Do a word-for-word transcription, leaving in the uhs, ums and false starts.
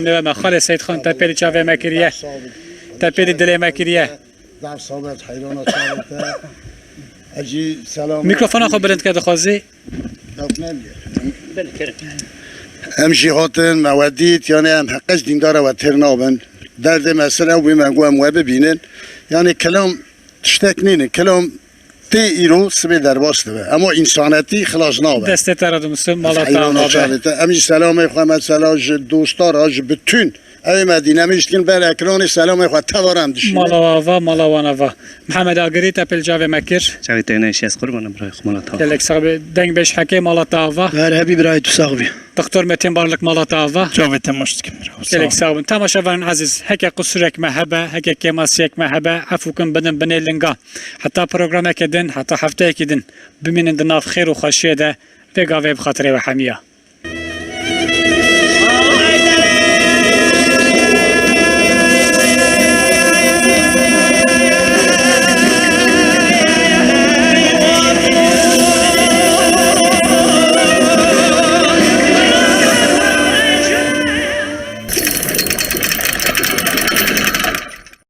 Nêve me xalê Seyîd Xan, te pêlî çavê me kiriye. Te pêlî dilê me kiriye. Zaf sabet heyrana çavê te. Ecî selam. Mîkrofona xwe bilind ke dixwazî. Em jî hatin, me we dît, yani em heqeş dîndara we têr nabin. Derdê me sir ew bû, me got em we bibînin. Yani kelam tiştek nînin. Kelam tê îro sibê derbas dibe. Ema însanetî xilas nabe. Destê te re dimûsim, mala te ava be. Em jî selamê xwe mesela ji dosta re, ji bütün ew ê me dîne min jî dikin ber ekranê selamê xwe teva re em dişînin. Mala ava, mala wan ava. Mihemed Agirî, te pêl çavê me kir. Çavê te ne şiz qurban, birayê xwe, mala te ava. Gelek sax be, dengbêj Hekê, mala te ava. Her hebî birayê tu sax bî. Doktor Metin Barlık, mala te ava. Çavê te maç dikim, bira. Gelek sax bin. Temaşevanên ezîz, heke qusurek me hebe, heke kêmasiyek me hebe, efû kin bidin binê linga. Heta programeke din, heta hefteyekî din bimînin di nav xêr û xweşiyê de, vê gavê bi xatirê we hemiya.